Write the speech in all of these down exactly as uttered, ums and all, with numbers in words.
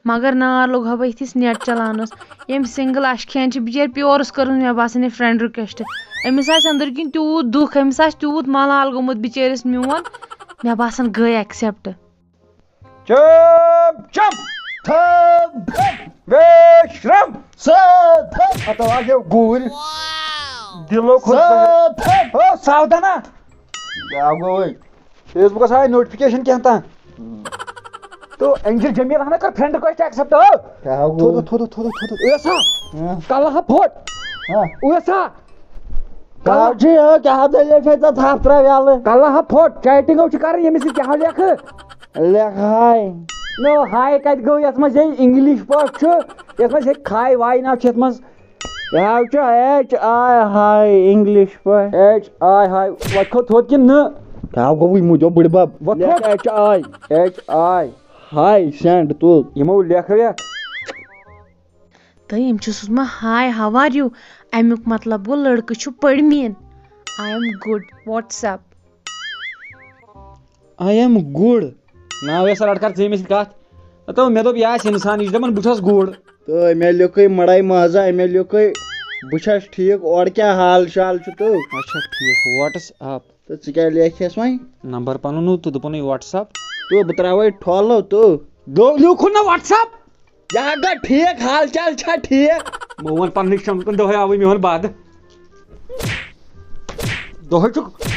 مگر نار لوٚگ ہا بہٕ یِتھِس نیٹ چلاونَس۔ ییٚمۍ سِنگل اَشہِ کھین چھِ بِچٲرۍ پیورُس کٔرمٕژ، مےٚ باسان، یہِ فرینڈ رِکویسٹ۔ أمِس آسہِ أنٛدٕرۍ کِنۍ تیوٗت دُکھ، أمِس آسہِ تیوٗت ملال گوٚمُت بِچٲرِس میون، مےٚ باسان، گٔے ایکسیپٹ۔ چپ چپ، تھپ تھپ، ویشرم، ست تھپ۔ ہتو آز یو گوٗرۍ۔ دِلو کھوٚت ست تھپ۔ او ساودانا۔ کیٛاہ گوٚو وۄنۍ؟ فیس بُکس آے نوٹفکیشن کینٛہہ تام۔ تو انجل جمیل ہنا کر فرینڈ رِکویسٹ ایکسپٹ۔ او کیٛاہ گوٚو؟ تھوٚدُ تھوٚدُ تھوٚدُ تھوٚدُ۔ اوسا؟ ہاں۔ کلہٕ ہا پھوٚٹ۔ ہاں۔ اوسا؟ کیٛاہ چھُ یہِ؟ کیٛاہ دٔلیٖل چھے ژےٚ تھپھ ترٛاو یَلہٕ؟ کلہٕ ہا پھوٚٹ، چیٹنگ چھِ کرٕنۍ ییٚمِس سۭتۍ کیٛاہ لیکھٕ؟ لیکھ ہاے۔ نو ہاے کتہِ گوٚو یتھ منٛز یہِ انگلش پٲٹھۍ چھُ، یتھ منٛز ہیٚکہِ کھاے واے ناو چھِ یتھ منٛز۔ یہِ حظ چھُ ایچ آی ہاے انگلش پٲٹھۍ۔ ایچ آی ہاے، وۄتھ کھوٚت تھوٚد کِنہٕ نہٕ؟ کیٛاہ گوٚوُے مُجو بٕڈِ بب؟ وۄتھ لیکھ کھوٚت۔ H I. H I. ہاے سینڈ تُل۔ یِمو لیکھ ویکھ۔ تہٕ أمۍ چھُ سوٗزمُت ہاے ہاو آر یوٗ؟ اَمیُک مطلب گوٚو لٔڑکہٕ چھُ پٔڑمین۔ I am good. What's up? I am good. ناو یَس رَٹ کر ژٕ أمِس سۭتۍ کَتھ۔ دَپان مےٚ دوٚپ یہِ آسہِ اِنسان، یہِ چھُ دَپان بہٕ چھُس گُڈ۔ تہٕ مےٚ لیوٚکھٕے مَڑاے مازا، مےٚ لیوٚکھٕے بہٕ چھَس ٹھیٖک، اورٕ کیٛاہ حال شال چھُ تہٕ؟ اچھا ٹھیٖک، واٹس اپ۔ تہٕ ژٕ کیٛاہ لیکھیٚس وۄنۍ؟ نمبر پَنُن ہُہ تہٕ دوٚپُن یہِ واٹس اپ۔ تہٕ بہٕ ترٛاوَے ٹھۄلہٕ تہٕ۔ دو-، لیوٗکھُن نہ واٹس اپ۔ یہِ ہا گوٚو ٹھیٖک، حال چال چھا ٹھیٖک؟ بہٕ وَنہٕ پننہِ شنٛگہٕ کُن دۄہے آوٕے میون بد۔ دۄہے چھُکھ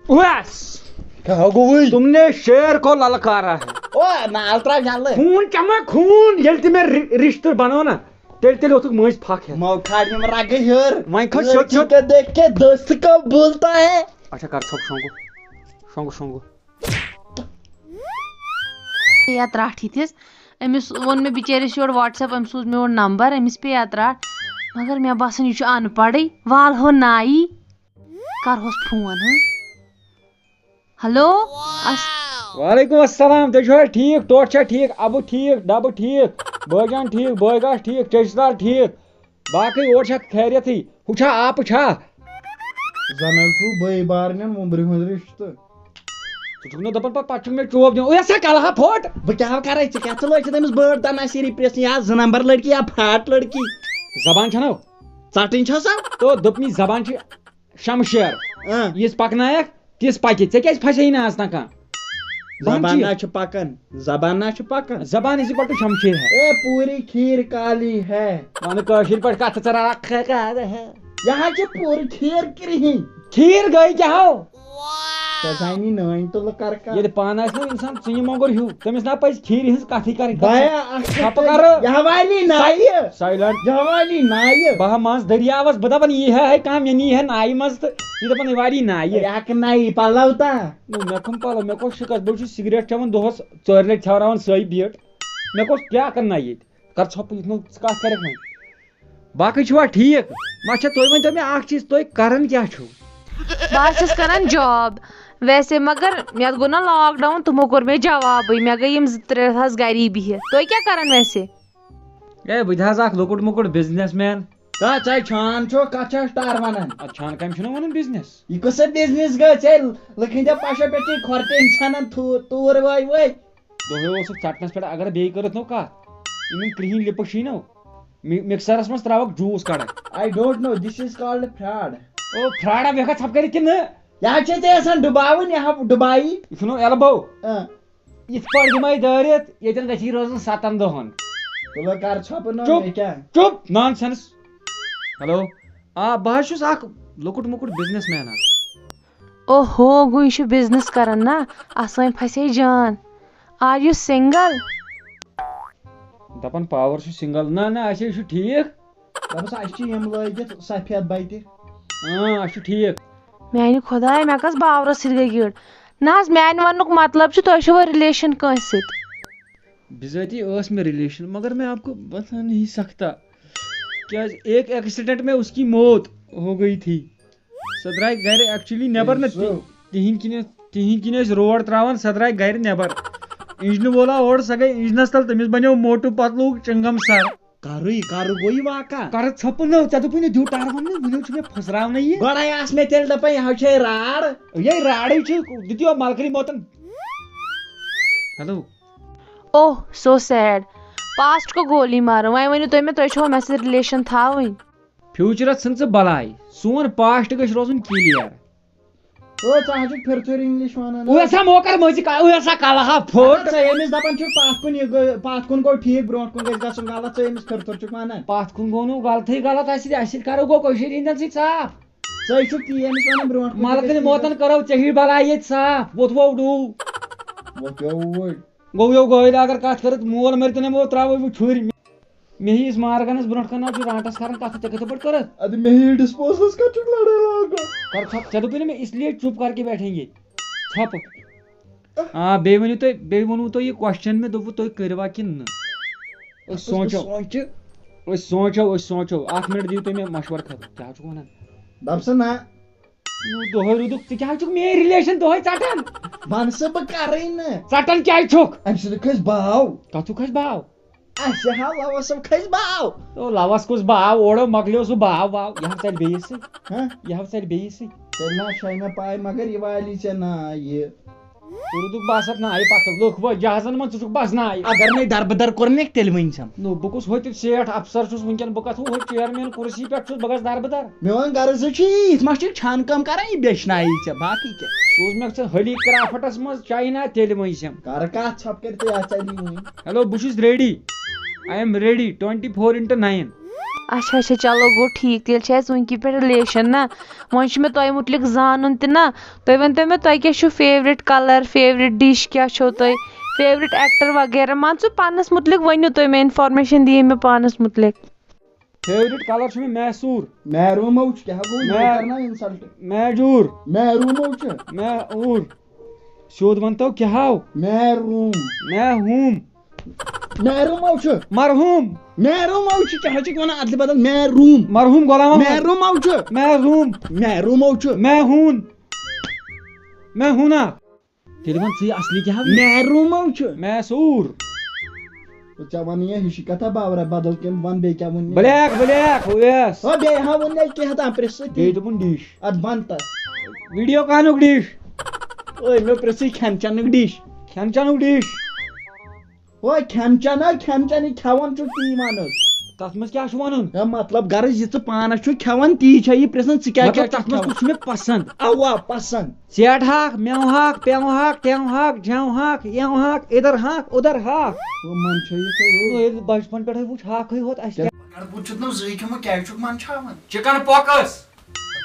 اویس۔ کیٛاہ گوٚوُے؟ تم نے شیر کو للکارا ہے۔ او نال ترٛاو یَلہٕ۔ خوٗن چمے خوٗن، ییٚلہِ تہِ مےٚ ر-، رِشتہٕ بنوو نا، تیٚلہِ تیٚلہِ اوتھُکھ مٔنٛزۍ پھکھ ہٮ۪تھ۔ مو کھاڑ مےٚ رگہٕ ہیوٚر۔ وۄنۍ کھوٚت سیوٚد سیوٚد۔ دیکھ کے دوست کو بولتا ہے۔ اچھا کر ژھۄپ شۄنٛگُن۔ شۄنٛگُن شۄنٛگُن۔ پیٚیہِ اَتھ رَٹھ یِتھِس۔ أمِس ووٚن مےٚ بِچٲرِس یورٕ واٹس ایپ، أمۍ سوٗز مےٚ یورٕ نمبر، أمِس پیٚیہِ اَتھ رَٹھ۔ مگر مےٚ باسان، یہِ چھُ اَن پَڑٕے۔ والہو نایی، کَرہوس فون، ہاں؟ ہیلو، اَس-، وعلیکم السلام، تُہۍ چھِو حظ ٹھیٖک؟ ٹوٹھ چھا ٹھیٖک؟ اَبہٕ ٹھیٖک، ڈَبہٕ ٹھیٖک، بٲجان ٹھیٖک، بٲے گاش ٹھیٖک، چٔچِس لال ٹھیٖک؟ باقٕے اور چھا خیریتٕے؟ ہُہ چھا آپہٕ چھا؟ زَن حظ چھُو بٲے بارنٮ۪ن وُمبرِ ہُنٛد رِشتہٕ۔ ژٕ چھُکھ نہٕ دَپان پَتہٕ، پَتہٕ چھُکھ مےٚ چوب دِوان۔ اوے سا کَلہٕ ہا پھوٚٹ۔ بہٕ کیٛاہ کَرَے؟ ژٕ کیٛاہ، ژٕ لٲگۍ ژٕ تٔمِس بٲڑ دَنٛد آسہِ ری پرٛژھنہِ، یا زٕ نمبر لڑکی یا فراڈ لڑکی۔ زبان چھَنہ ژَٹٕنۍ چھَ سا؟ تو دوٚپمٕے زبان چھِ شمشیر۔ اۭں۔ یِژھ پَکنایَکھ، تِژھ پَکہِ۔ ژےٚ کیٛازِ پھَسے نہٕ آز تام کانٛہہ؟ بنٛد زبان چھِ۔ نہ چھِ پَکان، زبان نہ چھِ پَکان۔ زبان is equal to Shamsher Hai. A پوٗری کھیٖر کالی ہے۔ وَنہٕ کٲشِر پٲٹھۍ کَتھ ژٕ ژٕ رَکھ۔ یہِ ہا چھِ پوٗرٕ کھیٖر کِرٛہِنۍ۔ کھیٖر گٔے کیٛاہ ہو؟ ژےٚ زانی نٲنۍ تُلہٕ کَرٕ کَتھ۔ ییٚلہِ پانہٕ آسہِ نہٕ اِنسان ژٕنہِ مۄنٛگُر ہیوٗ، تٔمِس نا پَزِ کھیٖرِ ہِنٛز کَتھٕے کَرٕنۍ۔ بایا، اَتھ ژھۄپہٕ کَرٕ۔ یہِ ہا والی نایہِ۔ Silent۔ یہِ ہا والی نایہِ۔ بہٕ ہا منٛز دٔریاوَس، بہٕ دَپان، یی ہے ہے کانٛہہ، مےٚ نی ہے نایہِ منٛز تہٕ یہِ دَپان، یہِ والی نایہِ۔ یہِ ہا کٕنایہِ پَلو تا۔ نہ، مےٚ کٕم پَلو، مےٚ کوٚر شِکَس، بہٕ چھُس سِگریٹ چٮ۪وان دۄہَس ژورِ لَٹہِ ژھیوراوان سۄے بیٖٹ۔ مےٚ کوٚر کیٛاہ کَرنہ ییٚتہِ؟ کَر ژھۄپہٕ یِتھ نہٕ ژٕ کَتھ کَرَکھ وۄنۍ؟ باقٕے چھِوا ٹھیٖک؟ اچھا، تُہۍ ؤنۍ تو مےٚ اَکھ چیٖز، تُہۍ کَران کیٛاہ چھِو؟ بہٕ حظ چھَس کران جاب۔ ویسے مگر یَتھ گوٚو نہ لاک ڈاوُن، تِمو کوٚر مےٚ جوابٕے۔ مےٚ گٔے یِم زٕ ترٛےٚ رٮ۪تھ حظ گَری بِہِتھ۔ تُہۍ کیٛاہ کران ویسے؟ اے، بہٕ تہِ حظ اَکھ لۄکُٹ مۄکُٹ بِزنِس مین۔ تا ژے چھان چھو، کَتھ چھِ اَسہِ ٹار وَنان؟ اَدٕ چھان کامہِ چھُنہ وَنان بِزنِس۔ یہِ کُس سا بِزنِس گٔے ژےٚ؟ لُکھ ہٕنٛدِ پَشو پٮ۪ٹھ چھِ کھۄرٹہِ اِنسانَن تھوٗ-، توٗر وٲے وٲے۔ دۄہے اوسُکھ ژٹنس پٮ۪ٹھ، اگر بیٚیہِ کٔرٕتھ نو کتھ، یِم یِم کرٛہِنۍ لِپہٕ چھِی نو، می-، مِکسرس منٛز ترٛاوکھ جوٗس کڑکھ۔ I don't know, this is called fraud. او فراڈا بیٚکھا ژھپہٕ کٔرِتھ کِنہٕ نہٕ؟ یہِ حظ چھِ ژےٚ آسان ڈُباوٕنۍ، یہِ ہا ڈُبایی۔ یہِ چھُنو elbow۔ اۭں۔ یِتھ پٲٹھۍ دِمے دٲرِتھ، ییٚتٮ۪ن گژھی روزُن ستن دۄہن۔ تُلو کر ژھۄپہٕ نو چُپ، مےٚ کیٛاہ؟ چُپ، nonsense۔ Hello۔ آ، بہٕ حظ چھُس اکھ لۄکُٹ مۄکُٹ business man اکھ۔ اوہو، گوٚو یہِ چھُ بِزنِس کران نا؟ اَسٲنۍ پھسے جان۔ Are you single? دَپان power چھُ single۔ نہ، نہ، اَسے چھُ ٹھیٖک۔ دَپُس، اَسہِ چھِ یِم لٲگِتھ سفید بَتہِ۔ اۭں، اَسہِ چھُ ٹھیٖک۔ میانہِ خۄداے، مےٚ کَس باورَس سۭتۍ گٔے گِڑ؟ نہ حظ، میانہِ وَننُک مطلب چھُ، تۄہہِ چھُوا relation کٲنٛسہِ سۭتۍ؟ بِذٲتی ٲس مےٚ relation، مگر میں آپ کو بتا نہیں سکتا۔ کیٛازِ ایک accident میں اس کی موت ہو گئی تھی۔ سۄ درٛاے گرِ actually نٮ۪بر نہ تہِ-، تِہِنٛدۍ کِنۍ ٲس، تِہِنٛدۍ کِنۍ ٲسۍ روڈ ترٛاوان، سۄ درٛاے گرِ نٮ۪بر۔ اِنجنہٕ وول آو اورٕ، سۄ گٔے اِنجنس تل، تٔمِس بنیو موٹوٗ پتلوٗک چِنٛگم سر۔ کَرُے، کَرُ گوٚو یہِ واقع۔ کَرٕ ژھۄپہٕ نٔو، ژےٚ دوٚپُے نہٕ دیُت ٹَر وَننہٕ، وٕنیُک چھُ مےٚ پھٔسراونَے یہِ۔ گۄڈَے آس مےٚ تیٚلہِ دَپان یہِ ہا چھے راڑ۔ یے راڑٕے چھِ، دِتیو مَلکٕرۍ موتَن۔ ہیلو۔ اوہ، so sad۔ پاسٹ کو گولی مارو۔ وۄنۍ ؤنِو تُہۍ مےٚ، تۄہہِ چھُوا مےٚ سۭتۍ ریلیشن تھاوٕنۍ؟ فیوچرس ژھٕن ژٕ بلاے، سون پاسٹ گژھِ روزُن کلیر۔ او، ژٕ حظ چھُکھ پھِرتھٕر انگلش ونان۔ او سا مو کر مٔنٛزی کا-، او سا کلہٕ ہا پھوٚٹ۔ ژٕ أمِس دپان چھُکھ پتھ کُن یہِ گٔے، پتھ کُن گوٚو ٹھیٖک، برونٛٹھ کُن گژھِ گژھُن غلط، ژٕ أمِس پھِرتھٕر چھُکھ ونان۔ پتھ کُن گوٚو نہٕ غلطٕے غلط، اسہِ سۭتۍ، اسہِ سۭتۍ کرو گوٚو کٔشیٖرِ ہٕنٛدٮ۪ن سۭتۍ صاف۔ ژٕ چھُکھ تی أمِس ونان برونٛٹھ کُن ملکن گژھِ موتن کرو ژےٚ ہِوۍ بلاے ییٚتہِ صاف، ووٚتھ وو ڈوٗ۔ وۄتھ پیوٚو اوٗرۍ۔ گوٚو یو گٲلۍ اگر کتھ کٔرٕتھ، مول مٔرۍ تہٕ نہٕ مو تراوو بہٕ چھُرۍ۔ مےٚ یِیس مارگنس برونٛٹھ کنہِ نہ چھُ رانٹس کران کتھ، ژےٚ کِتھ پٲٹھۍ کٔرٕتھ؟ ادٕ مےٚ یی ڈسپوزلس کتھ چھُکھ لڑٲے لاگان؟ کر ژھۄپ، ژےٚ دوٚپُے نہٕ مےٚ اس لیے چُپ کر کے بیٹھیں گے۔ ژھۄپہٕ۔ آ، بیٚیہِ ؤنِو تُہۍ، بیٚیہِ ووٚنوُ تۄہہِ یہِ question مےٚ دوٚپوُ تُہۍ کٔرِوا کِنہٕ نہٕ؟ أسۍ سونٛچو۔ سونٛچہِ۔ أسۍ سونٛچو، أسۍ سونٛچو۔ اکھ منٹ دِیِو تُہۍ مےٚ مشورٕ خٲطرٕ۔ کیٛاہ چھُکھ ونان؟ دپ سا نہ۔ نو، دۄہے روٗدُکھ، ژٕ کیٛاہ چھُکھ میٲنۍ relation دۄہے ژٹان؟ ون سا بہٕ کرٕے نہٕ۔ ژٹان کیٛازِ چھُکھ؟ امہِ سۭتۍ کھسہِ باو۔ کتھُک کھسہِ باو؟ اَسہِ ہا لَوَس سۭتۍ کھٔسۍ باو۔ او، لَوَس کُس باو؟ اورٕ مۄکلیو سُہ باو واو۔ یہِ ہا ژَلہِ بیٚیِس سۭتۍ۔ ہہ؟ یہِ ہا ژَلہِ بیٚیِس سۭتۍ۔ تیٚلہِ نہ چھَے مےٚ پَے، مگر یہِ والی ژےٚ نا یہِ۔ ژٕ روٗدُکھ باسَتھ نایہِ پَتہٕ۔ لُکھ وٲتۍ جہازَن منٛز، ژٕ چھُکھ بَس نایہِ۔ اگر نَے دربٕدر کوٚر نہٕ، تیٚلہِ ؤنۍ ژےٚ۔ نو، بہٕ کُس ہوٚتیُک سیٹھ اَفسَر چھُس وٕنکٮ۪ن؟ بہٕ کَتھ ہُہ ہوٚتہِ chairman کُرسی پٮ۪ٹھ چھُس، بہٕ گژھٕ دربٕدر۔ میون غرض چھُ یی، یِتھ ما چھُ چھانہٕ کٲم کران، یہِ بیچھناوِ ژےٚ، باقٕے کیٛاہ؟ سوز مےٚ ژٕ ہلی کرافٹس منٛز چاینا، تیٚلہِ ؤنۍ زٮ۪م۔ کر کتھ ژھۄپہٕ کٔرِتھ، یہِ ژَلی وۄنۍ۔ ہیلو، بہٕ چھُس ready، I am ready، twenty four into nine۔ اچھا، اچھا، چلو گوٚو ٹھیٖک، تیٚلہِ چھِ اَسہِ وٕنکہِ پٮ۪ٹھ relation نا۔ وۄنۍ چھُ مےٚ تۄہہِ مُتعلِق زانُن تہِ نا۔ تُہۍ ؤنۍ تو مےٚ، تۄہہِ کیٛاہ چھُو favourite colour، favourite dish کیٛاہ چھو تۄہہِ، favourite actor وغیرہ؟ مان ژٕ پانس مُتعلِق ؤنِو تُہۍ مےٚ، information دِیِو مےٚ پانس مُتعلِق۔ Favourite colour چھُ مےٚ میسوٗر۔ میروٗمو چھُ، کیٛاہ گوٚو؟ یہِ مے-، کرناو insult۔ میجوٗر۔ میروٗمو چھُ۔ میوٗر۔ سیوٚد وَن تو کیٛاہ ہاو؟ میروٗم۔ میہوٗم۔ میروٗمو چھُ۔ مرحوٗم۔ میروٗمو چھُ، کیٛاہ چھُکھ وَنان اَدلہِ بدل؟ میروٗم۔ مرحوٗم غلام محمد۔ میروٗمو چھُ۔ میروٗم۔ میروٗمو چھُ۔ میہوٗن۔ میہوٗنا۔ تیٚلہِ وَن ژٕے اَصلی کیٛاہ ہا؟ میروٗمو چھُ۔ میسوٗر۔ ژےٚ وَنہٕ یہِ ہِشی کَتھا باورا بدل کِنہٕ وَن بیٚیہِ کیٛاہ ووٚن مےٚ؟ Black، black، yes۔ ہو، بیٚیہِ ہا ووٚن مےٚ کینٛہہ تام پرٛژھ ژٕ تی۔ بیٚیہِ دوٚپُن dish۔ اَدٕ وَن تہٕ۔ Video کانُک dish؟ اوے، مےٚ پرٛژھٕے کھٮ۪ن چٮ۪نُک dish۔ کھٮ۪ن چٮ۪نُک dish۔ اوے، کھٮ۪ن چٮ۪ن ہا، کھٮ۪ن چٮ۪ن یہِ کھٮ۪وان چھُکھ تی وَن حظ۔ تَتھ منٛز کیٛاہ چھُ وَنُن؟ ہے، مطلب، غرض یہِ ژٕ پانَس چھُکھ کھٮ۪وان، تی چھا یہِ پرٛژھان ژٕ کیٛاہ مطلب، کیٛاہ چھُکھ تَتھ منٛز کھٮ۪وان؟ کُس چھُ مےٚ پسنٛد؟ اَوا، پسنٛد۔ ژیٹہٕ ہاکھ، مٮ۪وٕ ہاکھ، پٮ۪وٕ ہاکھ، ٹٮ۪وٕ ہاکھ، جٮ۪وٕ ہاکھ، یٮ۪وٕ ہاکھ، اِدھر ہاکھ، اُدھر ہاکھ۔ او، من چھُ یہِ ژےٚ، او۔ او، ییٚلہِ بچپن پٮ۪ٹھٕے وُچھ ہاکھٕے ہوت اَسہِ کیٛاہ؟ کیٛاہ؟ کَر بُتھ چھُتھ نہٕ زٕے کھیوٚمُت، کیٛازِ چھُکھ من چھاوان؟ Chicken pox۔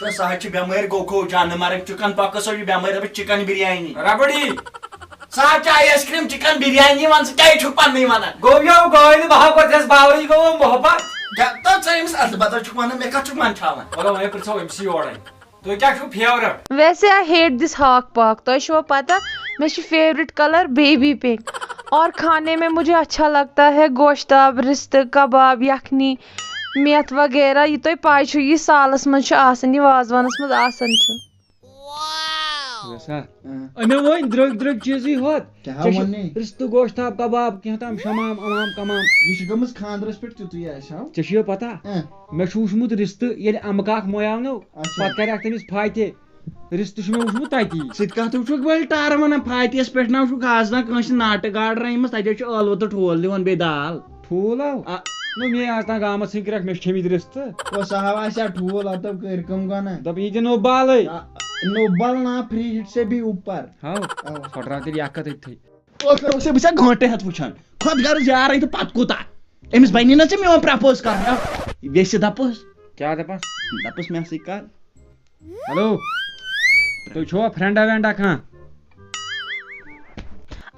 تہٕ سُہ حظ چھِ بٮ۪مٲرۍ گوٚو کھو جانہٕ مرگ، chicken pox حظ چھِ بٮ۪مٲرۍ، دَپان chicken بِریانی۔ ربڑی۔ سُہ حظ چھِ ice cream chicken بِریانی، وَن ژٕ کیٛازِ چھُکھ پننُے وَنان؟ گوٚو یو گٲلۍ بہا پتہٕ یَس باورٕے گوٚو محبت۔ کیٛاہ تہٕ ژٕ أمِس اَدٕ بدل چھُکھ وَنان، مےٚ کَتھ چھُکھ من چھاوان؟ وَلہٕ وۄنۍ پرٛژھو أمۍ سٕے یورَے۔ تُہۍ کیٛاہ چھُو favourite؟ ویسے I hate this ہاکھ پاکھ، تۄہہِ چھُوا پتہ؟ مےٚ چھُ favourite colour baby pink، اور کھانے میں مجھے اچھا لگتا ہے گوشتاب، رستہٕ، کباب، یکھنی، میتھ وغیرہ۔ یہِ تۄہہِ پاے چھُو، یہِ سالس منٛز چھُ آسان، یہِ وازوانس منٛز آسان چھُ۔ ویسا؟ اۭں۔ أمۍ ؤنۍ درٛوٚگۍ درٛوٚگۍ چیٖزٕے ہوت۔ کیٛاہ ژےٚ چھُ ووٚنُے؟ رستہٕ، گوشتاب، کباب، کینٛہہ تام شمام، امام، کمام۔ یہِ چھِ گٔمٕژ خانٛدرس پٮ۪ٹھ تیُتُے آسہِ ہا۔ ژےٚ چھُ یہِ پتہ؟ اۭں۔ مےٚ چھُ وُچھمُت رستہٕ، ییٚلہِ امہٕ کاک مویاونو، اچھا۔ پتہٕ کرِ اکھ تٔمِس فاتح۔ رِستہٕ چھُ مےٚ وُچھمُت تَتی۔ سُہ تہِ کَتھ وُچھُکھ وۄنۍ ٹارٕ وَنان فاتحَس پٮ۪ٹھ نہ وُچھُکھ آز تام کٲنٛسہِ ناٹہٕ گاڈٕ رَنِمٕژ، تَتہِ حظ چھُ ٲلوٕ تہٕ ٹھوٗل دِوان بیٚیہِ دال۔ ٹھوٗل ہا؟ آ۔ نو مے آز تام گامَس ژھٕنۍ کریٚکھ، مےٚ چھِ کھیٚمٕتۍ رِستہٕ۔ او سُہ ہا آسہِ ہا ٹھوٗل، اَدٕ کٔرۍ کٲم گۄناہ۔ دَپ یہِ دِ نوٚو بالٕے۔ آ، نوٚو بال نا، فرٛج سے بھی اوپر۔ ہاو۔ آ۔ پھۄٹراو تیٚلہِ یہِ اَکھ کَتھ أتھٕے۔ ٲخٕر اوسے بہٕ ژےٚ گٲنٛٹہٕ ہٮ۪تھ وٕچھان۔ خۄد غرض یارَے تہٕ پَتہٕ کوٗتاہ؟ أمِس بَنی نہ ژےٚ میون پرٛپوز کَرُن؟ ویسہِ دَپُس۔ کیٛاہ دَپَس؟ دَپُس مےٚ سۭتۍ کَر۔ ہیلو، تُہۍ چھُوا فرینڈا وینڈا کانٛہہ؟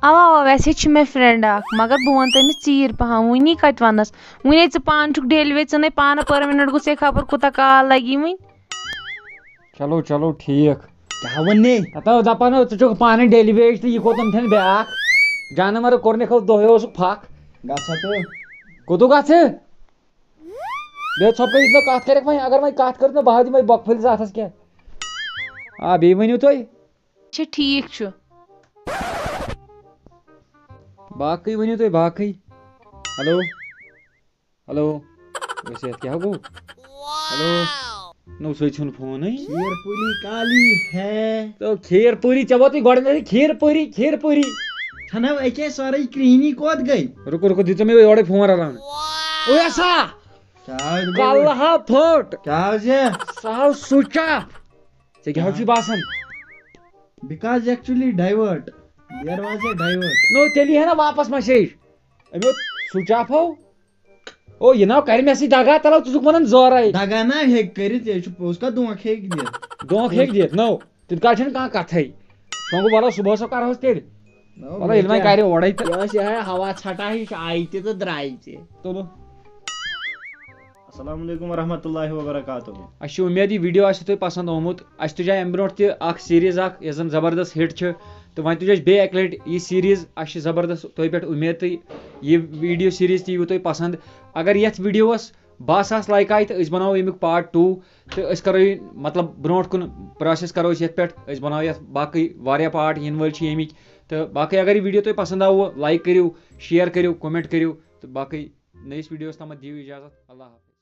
اوا اوا، ویسے چھِ مےٚ فرینڈ اکھ، مگر بہٕ وَنہٕ تٔمِس ژیٖرۍ پَہَم، وٕنی کَتہِ وَنَس؟ وٕنے ژٕ پانہٕ چھُکھ ڈیلی ویج، ژٕ نَے پانہٕ پٔرمِننٹ گوٚژھ ہے خبر کوٗتاہ کال لَگی وٕنۍ۔ چلو چلو ٹھیٖک۔ کیٛاہ وَنے؟ ہتو دَپان اوس، ژٕ چھُکھ پانہٕ ڈیلی ویج تہٕ یہِ کوٚت أمۍ تھٲوِن بیٛاکھ؟ جانہٕ مَرٕ کوٚرنَکھ دۄہے اوسُکھ پھکھ۔ گژھ ہا تہٕ۔ کوٚتُو گژھٕ؟ بیٚیہِ ژھۄپہٕ کٔرِتھ نہٕ کَتھ کَرٮ۪کھ وۄنۍ، اگر وۄنۍ کَتھ کٔرٕتھ نہٕ، بہٕ ہا دِمَے بۄکہٕ پھٔلِس اَتھَس کینٛہہ۔ آ، بیٚیہِ ؤنِو تُہۍ۔ اچھا، ٹھیٖک چھُ۔ باقٕے ؤنِو تُہۍ، باقٕے۔ ہیلو؟ ہیلو؟ ویسے یَتھ کیٛاہ گوٚو؟ ہیلو؟ نو، سُہ ژھیوٚن فونٕے۔ کھیٖر پوٗری کالی ہے۔ تو کھیٖر پوٗری، ژےٚ ووتُے گۄڈٕنٮ۪تھٕے کھیٖر پوٗری، کھیٖر پوٗری۔ چھنو أکے سورُے کرٛہنی کوٚت گٔے؟ رُکو، رُکو، دِژ مےٚ یورے فون رلاونہٕ۔ اوے سا، کیٛاہ حظ گوٚو؟ کلہٕ ہا پھوٚٹ۔ کیٛاہ حظ یہِ؟ سُہ ہا سُچ آف۔ ژےٚ کیٛاہ حظ چھُے باسان؟ Because actually divert. There was a divert. نو، تیٚلہِ یی ہا نہ واپس مسیج۔ امیو سُچ آف ہو۔ او، یہِ ناو کرِ مےٚ سۭتۍ دگا، تلو ژٕ چھُکھ ونان زورے۔ دگا نہ ہیٚکہِ کٔرِتھ، یہِ چھُ پوٚز کتھ، دھونٛکھٕ ہیٚکہِ دِتھ۔ دھونٛکھٕ ہیٚکہِ دِتھ، نو۔ تیوٗت کال چھَنہٕ کانٛہہ کتھے۔ وۄنۍ گوٚو، وَلہٕ صُبحس کَرہوس تیٚلہِ۔ نو، وَلہٕ ییٚلہِ وۄنۍ بیٚیہِ کیٛاہ؟ کَرِ اورَے تہٕ۔ یہِ ٲس یِہوٚے ہوا ژھٹا ہِش، آیہِ تہِ تہٕ درٛایہِ تہِ۔ تُلو۔ السلام علیکم ورحمۃ اللہ وبرکاتہ۔ اَسہِ چھِ اُمید یہِ video آسہِ تۄہہِ پسنٛد آمُت۔ اَسہِ تُج اَمہِ برونٛٹھ تہِ اَکھ series اَکھ، یۄس زَن زبردست hit چھِ۔ تہٕ وۄنۍ تُج اَسہِ بیٚیہِ اَکہِ لَٹہِ یہِ series۔ اَسہِ چھِ زبردست تۄہہِ پٮ۪ٹھ اُمید تہٕ یہِ video series تہِ یِیوٕ تۄہہِ پسنٛد۔ اگر یَتھ videoس باہ ساس like آیہِ تہٕ أسۍ بَناوو اَمیُک part two۔ تہٕ أسۍ کَرو یہِ، مطلب، برونٛٹھ کُن process کَرو أسۍ یَتھ پٮ۪ٹھ۔ أسۍ بَناوو یَتھ باقٕے واریاہ part یِنہٕ وٲلۍ چھِ ییٚمِکۍ۔ تہٕ باقٕے اگر یہِ video تۄہہِ پسنٛد آوٕ، like کٔرِو، share کٔرِو، comment کٔرِو۔ تہٕ باقٕے نٔیِس videoس تامَتھ دِیِو اِجازت۔ اللہ حافظ۔